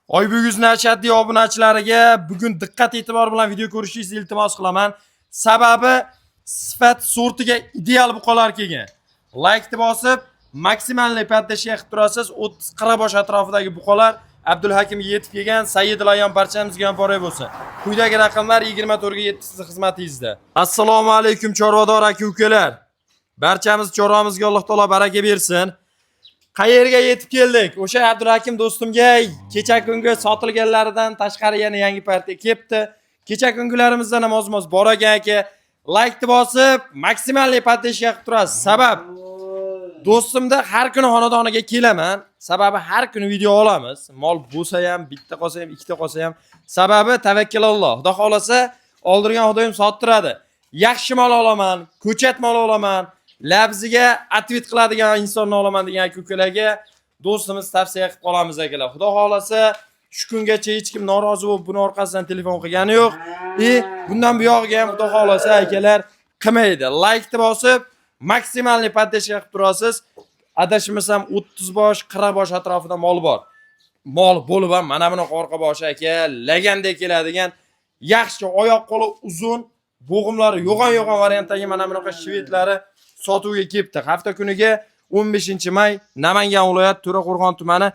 Oybek Nashaddiy obunachilariga bugun diqqat e'tibor bilan video ko'rishingizni iltimos qilaman. Sababi sifat sortiga ideal buqalar kelgan. Laykni bosib, maksimalniy поддержка qilib turasiz. 30-40 bosh atrofidagi buqalar Abdulhakimga yetib kelgan. Sayyidul Ayyom barchamizga ham muborak bo'lsin. Quyidagi raqamlar 24 ga 7 sizni xizmatingizda. Assalomu alaykum, chorvador aka ukalar. Barchamiz chorvamizga Alloh taolo baraka bersin. Qayerga yetib keldik? O'sha Abdulhakim do'stimga kecha kungi sotilganlaridan tashqari yana yangi partiya kelibdi. Kecha kungilarimizdan ham oz-moz bor ekan, aka. Laykni bosib, maksimalniy поддержка qilib turasiz. Sabab, do'stimda har kuni xonadoniga kelaman. Sababi har kuni video olamiz. Mol bo'lsa ham, bitta qolsa ham, ikkita qolsa ham. Sababi tavakkal Alloh. Xudo xolasa, oldirgan Xudoyim sottiradi. Yaxshi mol olaman, ko'chat mol olaman, labziga ответ qiladigan insonni olaman degan aka ukalarga do'stimiz tavsiya qilib qolamiz, akalar. Xudo xolasa, shu kungacha hech kim norozi bo'lib buni orqasidan telefon qilgani yo'q. И bundan buyog'iga ham, Xudo xolasa, akalar, qilmaydi. Laykni bosib, maksimalniy поддержка qilib turasiz. Adashmasam, 30 bosh, 40 bosh atrofida mol bor. Mol bo'lib ham mana bunaqa orqa boshi, aka, lagandek keladigan, yaxshi oyoq qo'li uzun, bo'g'imlari yo'g'on-yo'g'on variantdagi mana bunaqa shvedlari sotuvga kelibdi. Hafta kuniga 15-may, Namangan viloyati To'raqo'rg'on tumani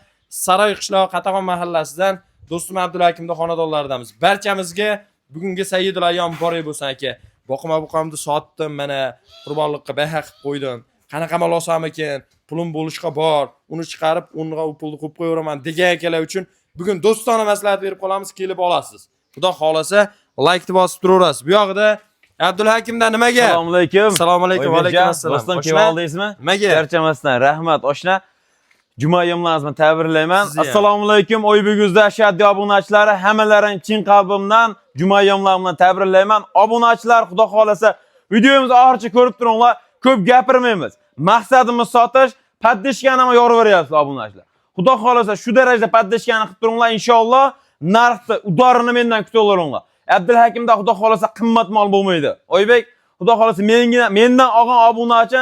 Saroy qishlog'i Qatag'on mahallasidan do'stim Abdulhakimda xonadonlaridamiz. Barchamizga bugungi Sayyidul Ayyom muborak bo'lsin, aka. Boqima buqamni sotdim, mana qurbonlikqa baha qilib qo'ydim. Qanaqa mol olsam ekan, pulim bo'lishga bor, uni chiqarib, unga u pulni qo'yib qo'yaveraman degan akalar uchun bugun do'stona maslahat berib qolamiz, kelib olasiz. Xudo xolasa, laykni bosib turaverasiz. Bu yog'ida Abdulhakimda nimaga? Assalomu alaykum. Assalomu alaykum, va alaykum assalom. Do'stim, Oshna, kelib oldingizmi? Nimaga? Charchamasdan rahmat, oshna. Juma yomlaringizni tabriklayman. Sizni ham. Assalomu alaykum, Oybek dahshatli obunachilari, hammalarini chin qalbimdan juma yomlari bilan tabriklayman. Obunachilar, Xudo xolasa, videomizni oxiricha ko'rib turinglar. Ko'p gapirmaymiz. Maqsadimiz sotish, поддержка ni ham yorib beryapsizlar, obunachilar. Xudo xolasa, shu darajada поддержка ni qilib turinglar, inshaalloh narxni удар ini mendan kutaveringlar. Abdulhakimda, Xudo xolasa, qimmat mol bo'lmaydi. Oybek, Xudo xolasa, menga mendan olgan obunachi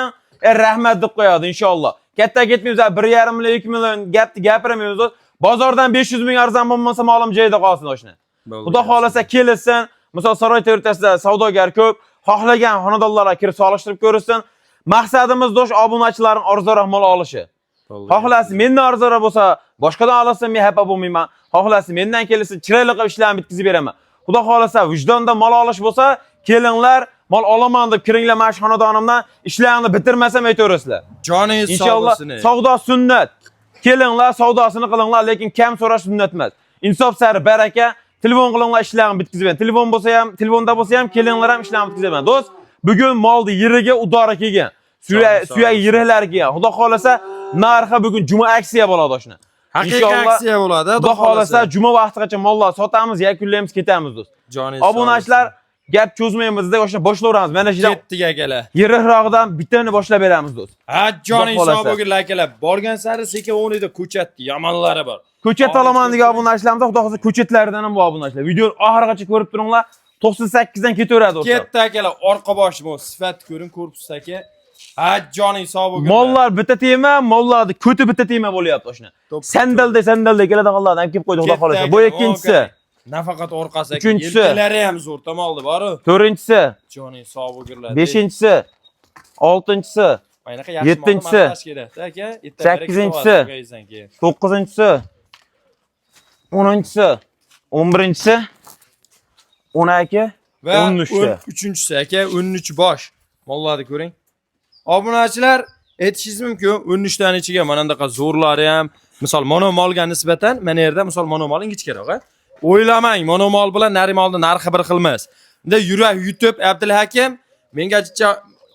rahmat deb qo'yadi, inshaalloh. Katta ketmaymiz, 1,5 million, 2 million gapni gapirmaymiz. Bozordan 500 ming arzon bo'lmasa, molim joyida qolsin, oshna. Xudo xolasa, kelsin. Misol, saroy territoriyasida savdogar ko'p, xohlagan xonadonlarga kirib solishtirib ko'rsin. Maqsadimiz, do'st, obunachilarning arzonroq mol olishi. Xohlasi mendan arzonroq bo'lsa, boshqadan olsa, men xafa bo'lmayman. Xohlasi mendan kelsin, chiroyli qilib ishlarni bitkazib beraman. Xudo xolasa, vijdonda mol olish bo'lsa, kelinglar, mol olaman deb kiringlar mana shu xonadonimdan, ishlarni bitirmasam aytaverasizlar. Joningiz sog' Inshaalloh bo'lsin. Savdo sunnat. Kelinglar, savdosini qilinglar, lekin kam so'rash sunnat emas. Insof sari baraka. Telefon qilinglar, ishlarni bitkazib beraman. Telefon bo'lsa ham, telefonda bo'lsa ham, kelinglar ham, ishlarni bitkazib beraman. Do'st, bugun molni yeriga удар i kelgan. Suyak Joningiz sog' suyak bo'lsin. yiriklari kelgan. Xudo xolasa, narxi bugun juma aksiya bo'ladi, oshna. Haqiqiy Inshaalloh, aksiya bo'ladi. Xudo xolasa, juma vaqtigacha mollar sotamiz, yakunlaymiz, ketamiz, do'st. Joningiz sog' Obunachilar, gap cho'zmaymiz, o'sha boshlayveramiz. Mana shu bo'lsin. Ketdik, akalar. yiriqrog'idan bittani boshlab beramiz, do'st. Ha, joning Xudo sog' xohlasa. bo'lgin, akalar. Borgan sari sekin o'rnida ko'chatdi, yomonlari bor. Ko'chat olaman degan obunachilarimiz, Xudo xohlasa, ko'chatlaridan ham bu obunachilar. Video oxirigacha ko'rib turinglar. 98 dan ketaveradi, o'rtoq. Ketdi, akalar, orqa boshi bu sifat ko'ring, korpus, aka. Ha, joning sog' bo'lgin. Mollar bitta tema, mollarni ko'ti bitta tema bo'lyapti, oshna. To'p- Sandalda sandalda keladi, Allohdan kelib qo'ydi, Xudo Ketdi, xohlasa. Bu akalar, ikkinchisi, nafaqat orqasi, aka, Uchinchisi. yelkalari ham zo'r tomoldi boru. To'rtinchisi, Joning sog' bo'lginlar. beshinchisi, oltinchisi, Anaqa yaxshi yettinchisi, molni maqtash kerak, aka. Erta sakkizinchisi, baraka topasiz keyin. To'qqizinchisi, 10-inchisi, 11-inchisi, 12, Va 13 ta. 13-chisi, aka, 13 bosh. Mollarni ko'ring. Obunachilar, aytishingiz mumkin, 13 tani ichiga mana bunaqa zo'rlari ham, misol, monomolga nisbatan mana yerda, misol, monomol ingichkaroq, a? O'ylamang, monomol bilan narimolni narxi bir xil emas. Unda yurak yutib Abdulhakim menga jicha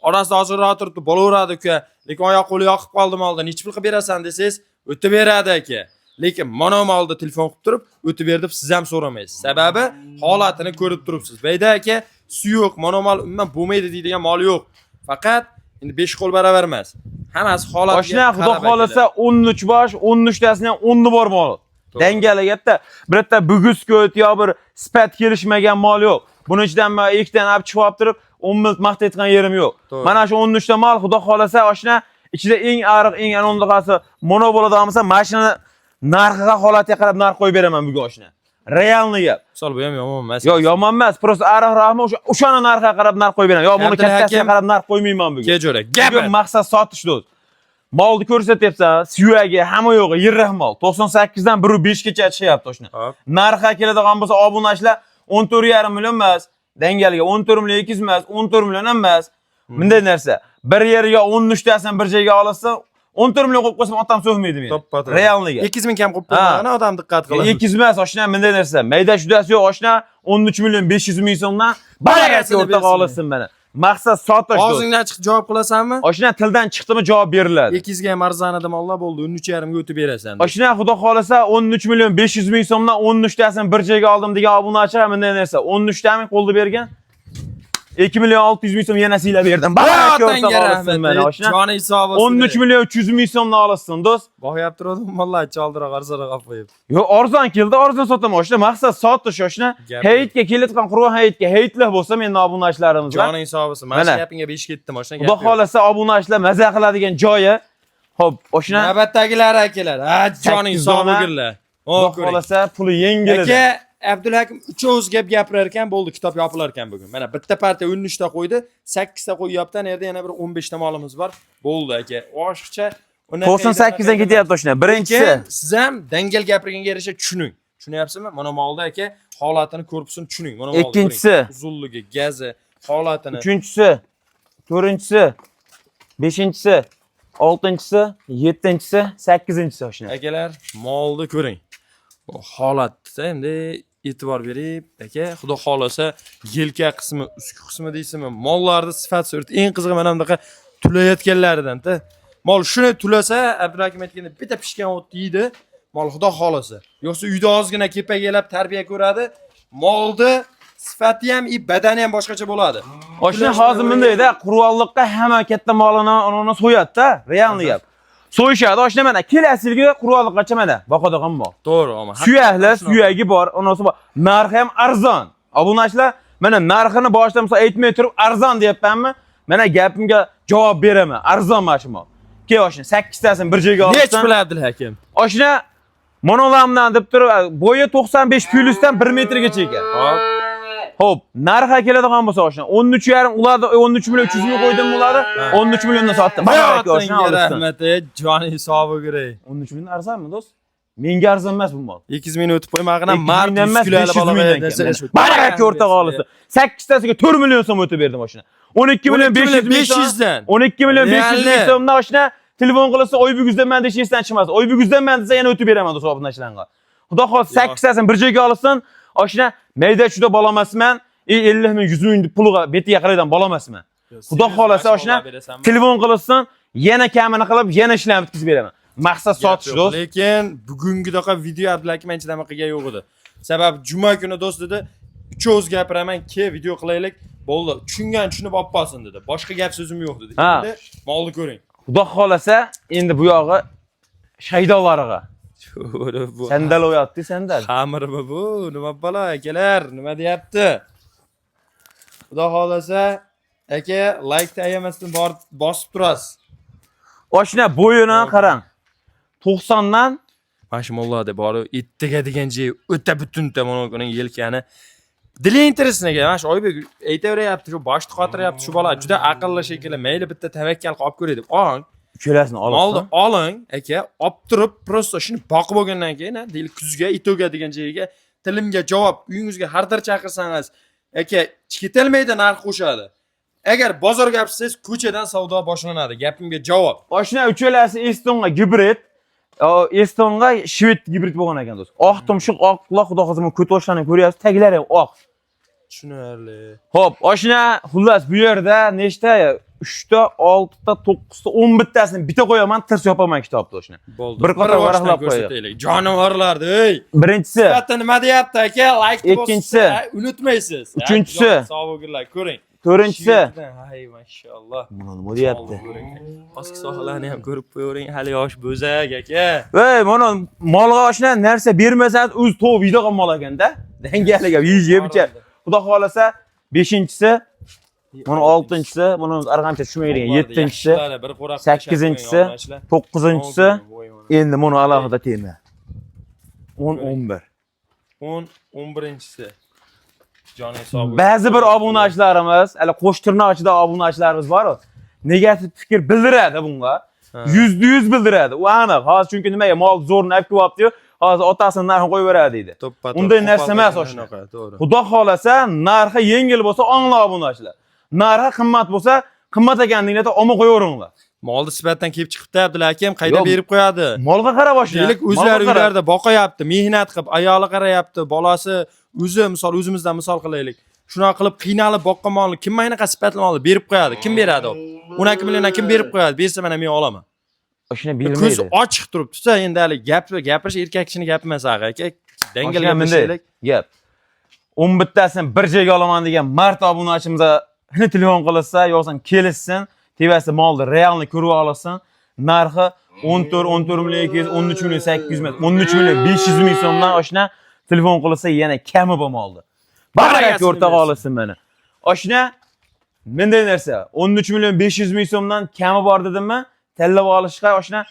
orasida ozroq turibdi, bo'laveradi, uka. Lekin oyoq qo'li yoqib qoldi molda, nechi pul qilib berasan desangiz, o'tib beradi, aka. Lekin monomolni telefon qilib turib, o'tib ber deb siz ham so'ramaysiz. Sababi holatini ko'rib turibsiz. Bayda, aka, suyuq, monomol umuman bo'lmaydi deydigan mol yo'q. Faqat endi 5 qo'l barobar emas. Hammasi holatiga Oshna, Xudo qarab, xolasa, 13 bosh, 13 tasini ham 10 bor mol. Dangali gapda birta bugus ko't yo bir sifat kelishmagan mol yo'q. Buni ichidan men ikkitani olib chiqib olib turib, 10 mil maqtayotgan yerim yo'q. To'g'ri. Mana shu 13 ta mol, Xudo xolasa, oshna, ichida eng ariq, eng anondaqasi mono bo'ladigan bo'lsa, mashina Narxiga, holatiga qarab narx qo'yib beraman bugun oshna. Реальный gap. Misol bu ham yomon emas. Yo'q, yomon emas. Просто ariqroqmi o'sha o'shani narxiga qarab narx qo'yib beraman. Yo'q, buni Abdulhakim- kattasiga qarab narx qo'ymayman bugun. Ke jo'ra. Bugun Gapir. maqsad sotish do'st. Molni ko'rsatyapsan, suyagi, hamma yo'g'i, yirriq mol. 98 dan 1.5 gacha chiqyapti oshna. Hop. Narxi keladigan bo'lsa obunachilar 14,5 million emas, dangalga 14 million 200 emas, 14 million ham emas. Bunday narsa. Bir yerga 13 tasini bir joyga olsa, 14 million qo'yib qo'ysam otam so'kmaydi meni. To'ppa-to'g'ri. Реальный ga. 200 ming kam qo'yib qo'ymagan odam diqqat qiladi. 200 emas, oshna bunday narsa. Mayda shudasi yo'q, oshna 13 million 500 ming so'mdan barakasi Barakasini o'rtaga bersin. olsin mana. Maqsad sotish. Do'st. Og'zingdan chiqib javob qilasanmi? Oshna tildan chiqdimi javob beriladi. 200 ga ham arzon edi mollar bo'ldi, 13,5 ga o'tib berasan. Oshna xudo xolasa 13 million 500 ming so'mdan 13 tasini bir joyga oldim degan obunachi ham bunday narsa. 13 tami qo'lda bergan. 2 million 600 ming so'm yana siylab berdim. Baraka Otangga o'rtaga rahmat. olsin mana oshna. Joni hisobi. 13 million 300 ming so'mdan olsin do'st. Boqyapti turdim, vallahi chaldiroq arzonroq olib qo'yib. Yo'q, arzon keldi, arzon sotaman oshna. Maqsad sotish oshna. Gap Hayitga kelayotgan Qurbon hayitga hayitlar bo'lsa meni obunachilarimiz bilan. Joni hisobisi. Mana Mana. shu gapingga 5 ketdim, oshna. Xudo xolasa obunachilar maza qiladigan joyi. Xo'p, oshna. Navbatdagilar akalar. Ha, joning Sakkiz dona. sog'ligirlar. Xudo O, ko'ring. xolasa puli yengil edi. Aka, Abdulhakim uch gap gapirar ekan, bo'ldi, kitob yopilar ekan bugun. Mana bitta partiya 13 ta qo'ydi, 8 ta qo'yyapti, yerda yana bir 15 ta molimiz bor. Bo'ldi aka. Oshiqcha 98 dan ketyapti oshna. Birinchisi Lekin siz ham dangal gapirganga yarasha tushuning. Tushunyapsizmi? Mana molda aka holatini, korpusini tushuning. Mana molni ko'ring. Ikkinchisi. Uzunligi, gazi, holatini. Uchinchisi, to'rtinchisi, beshinchisi, oltinchisi, yettinchisi, sakkizinchisi oshna. Akalar, molni ko'ring. Bu holatda endi e'tibor berib, aka, xudo xolasa yelka qismi, ustki qismi deysizmi, mollarni sifat surati eng qizig'i mana bunaqa tulayotganlaridan-da. Mol shuni tulasa, Abdulhakim aytgandek bitta pishgan o't yeydi. Mol xudo xolasa. Yo'qsa uyda ozgina kepak yelab tarbiya ko'radi. Molni sifati ham, i badani ham boshqacha bo'ladi. Oshna hozir bundayda qurbonliqqa hamma katta molini uni so'yadi-da, реальный gap. So'yishadi oshna mana kelasi yilgi qurbonliqqacha mana boqadigan mol. To'g'ri, ammo Suyakli, suyagi bor, onasi bor. Narxi ham arzon. Obunachilar, mana narxini boshida misol aytmay turib arzon deyapmanmi? Mana gapimga javob beraman. Arzon mana shu mol. Kel oshna 8 tasini bir joyga Nech olsin. pul Abdulhakim? Oshna monolamdan deb turib, bo'yi 95 plyusdan 1 metrgacha ekan. Hop. Xo'p, narxi keladigan bo'lsa oshna 13,5 ularni 13 million 300 ming qo'ydim ularni 13 milliondan sotdim. Baraka oshna Otangga olsin. rahmat, ey, joni hisobi kerak. 13 million arzonmi do'st? Menga arzon emas bu mol. 200 ming o'tib qo'ymag'ina 200 mard mingdan emas, yuz 500 mingdan kam. Baraka o'rtaga olsin. 8 tasiga 4 million so'm o'tib berdim oshna. 12 million 500 ming so'm. 500 dan. 12 million 500 ming Реально. so'mdan oshna telefon qilsa Oybek man deyish esdan chiqmas. Oybek man desa yana o'tib beraman do'st obunachilarga. Xudo xohlasa 8 tasini bir joyga olsin. Oshna mayda chuda bolamasman. 50 ming 100 ming puliga betiga qaraydan bolamasman. Xudo xohlasa oshna telefon qilsin, yana kamini qilib, yana ishlarni bitkazib beraman. Maqsad sotish do'st. Lekin bugungidaqa video Abdulhakim anchadan qilgan yo'q edi. Sabab juma kuni do'st dedi, uch gapiraman, ke video qilaylik. Bo'ldi. Tushungan tushunib olib qolsin dedi. Boshqa gap so'zim yo'q dedi. Ha. Endi molni ko'ring. Xudo xohlasa endi bu yog'i shaydolariga. Bu Sandal o'yatdi, sandal. xamirmi bu? Nima balo akalar? Nima deyapti? Xudo xohlasa aka like ayamasdan borib bosib turasiz. Oshna bo'yini qarang. 90 dan Mana shu mollarda borib ettiga degan joyi o'ta butunta mana uning yelkani. Dili interesniga mana shu Oybek aytaveryapti, shu boshni qotiryapti shu bola juda aqlli shekilli. Mayli bitta tavakkal qilib olib ko'ray deb. Oling, uchalasini molni olsin. oling aka, olib turib, просто shuni boqib bo'lgandan keyin, ha, deylik kuzga, itoga degan joyiga tilimga javob, uyingizga har bir chaqirsangiz, aka, ketalmaydi, narx qo'shadi. Agar bozorga olib chiqsangiz, ko'chadan savdo boshlanadi. Gapimga javob. Oshna uchalasi Estonga gibrid. Estonga shved gibrid bo'lgan ekan do'st. Oq tumshuq, oq quloq, xudo xohlasa bu ko'toshlarni ko'ryapsiz, taglari ham oq. Tushunarli. Xo'p, oshna xullas bu yerda nechta? 3 ta, 6 ta, 9 ta, 11 tasini bitta qo'yaman, tirs yopaman kitobni oshna. Bo'ldi. Bir qator boshdan varaqlab qo'ydik. ko'rsataylik. Jonivorlarni, ey. Birinchisi, Sifatda nima deyapti aka? Like Ikkinchisi. Unutmaysiz. Uchinchisi. Sovug'irlar ko'ring. to'rtinchisi. Hay, mashalloh. Buni nima deyapti? Pastki sohalarni ham ko'rib qo'yavering, hali yosh bo'zak aka. Ey, mana molga oshna narsa bermasangiz o'zi to'p yeydigan mol ekanda. Dangali gap, yeyib yeb ichar. Xudo xohlasa 5-inchisi, buni 6-inchisi, buni arg'amcha tushmaydigan 7-inchisi, Bir qo'raq 8-inchisi, 9-inchisi. Endi buni alohida tema. 10 11. 10 11-inchisi. Joning sog' bo'lsin. Ba'zi bir obunachilarimiz, hali qo'sh tirnoq ichida obunachilarimiz bor-ku, negativ fikr bildiradi bunga. Ha. 100% bildiradi. U aniq. Hozir chunki nimaga mol zo'rni olib kelyapti-yu, hozir otasini narxini qo'yib beradi deydi. To'ppa-to'p. Unday narsa emas Qo'pol oshna. shunaqa, to'g'ri. Xudo xolasa narxi yengil bo'lsa ongla obunachilar. Narxi qimmat bo'lsa, qimmat ekanligini olma qo'yaveringlar. Molni sifatdan kelib chiqibdi Abdulhakim, qayda Yo'q. berib qo'yadi? Molga qarab oshna. Deylik, o'zlari uylarida boqayapti, mehnat qilib, ayoli qarayapti, bolasi o'zi misol o'zimizdan misol qilaylik. Shunaqa qilib qiynalib boqqan molni kim anaqa sifatli molni berib qo'yadi? Kim beradi? 12 milliondan kim berib qo'yadi? Bersa mana men olaman. Oshna Ko'z bermaydi. ochiq turibdi-da, endi hali gap gapirish erkak kishini gapi emas ag'a aka. Dangal Oshna bunday gapirishlik. gap. 11 tasini bir joyga olaman degan mard obunachimizga telefon qilsa, yo'qsam kelishsin, tevasi molni realni ko'rib olsin. Narxi 14, 14 million 200, 13 million 800 emas, 13 million 500 ming so'mdan oshna telefon qilsa yana kami bu molni. Baraka Barakasini o'rtaga bersin. olsin meni. Oshna bunday narsa 13 million 500 ming so'mdan kami bor dedimmi? Tanlab olishga oshna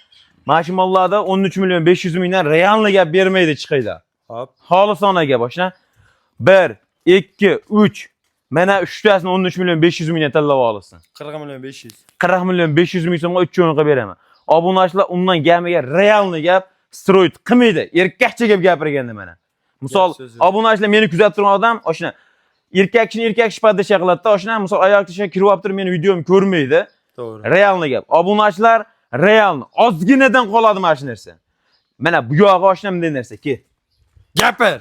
mana shu mollarda 13 million 500 mingdan realni gap bermaydi chiqaydi. Hop. Xolisona gap oshna. 1 2 3 mana uchtasini 13 million 500 mingdan tanlab olsin. 40 million 500. 40 million 500 ming so'mga 3 o'ringa beraman. Obunachilar undan gamiga realni gap steroid qilmaydi. Erkakcha gap gapirganda mana. Misol Gap so'z yo'q. obunachilar meni kuzatib turgan odam oshna erkak kishini erkak sifatida qiladida oshna misol ayol kishi kirib olib turib meni videomni ko'rmaydi. To'g'ri. Realni gap. Obunachilar realni ozginadan qoladi mana shu narsa. Mana bu yog'i oshna bunday narsa ki. Gapir.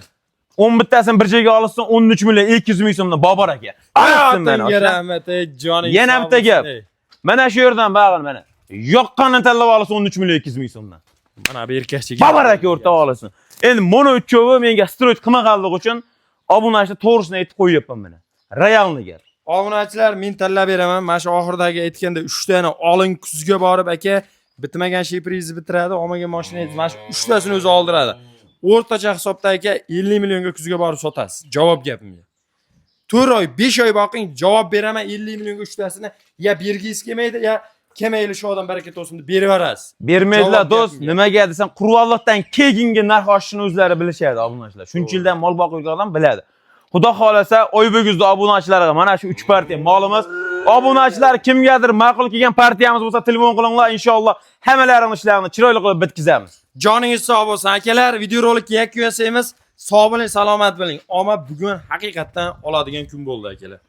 11 tasini bir joyga olsin 13 million 200 ming so'mdan Bobor aka. Olsin mana Hayotingga oshna. rahmat, ey joning. Yana sog' bitta bo'lsin, gap. ey. Mana shu yerdan bag'in mana. Yoqqanini tanlab olsin 13 million 200 ming so'mdan. Mana bu erkakcha gap. Bobor aka o'rta olsin. Endi mono uchovi menga steroid qilmaganligi uchun obunachilar to'g'risini aytib qo'yyapman mana. Realni gap. Obunachilar men tanlab beraman. Mana shu oxiridagi aytganda 3 tani olin kuzga borib aka bitmagan shepringizni bitiradi, olmagan mashinangizni mana shu 3 tasini o'zi oldiradi. O'rtacha hisobda aka 50 millionga kuzga borib sotasiz. Javob gapimga. 4 oy, 5 oy boqing, javob beraman 50 millionga 3 tasini ya bergingiz kelmaydi, ya kelmayli shu odam baraka olsin deb berib yuborasiz. Bermaydilar Javob do'st. gapimga. Nimaga desam, Qur'onliqdan keyingi narx oshishini o'zlari bilishadi obunachilar. Shuncha yildan mol boqib yurgan odam biladi. Xudo xolasa Oybuguzda obunachilarga mana shu 3 partiya molimiz. Obunachilar kimgadir ma'qul kelgan partiyamiz bo'lsa telefon qilinglar, inshaalloh hammalarini ishlarini chiroyli qilib bitkazamiz. Joningiz sog' bo'lsin akalar, videorolikka yakun yasaymiz. Sog' bo'ling, salomat bo'ling. Omad bugun haqiqatdan oladigan kun bo'ldi akalar.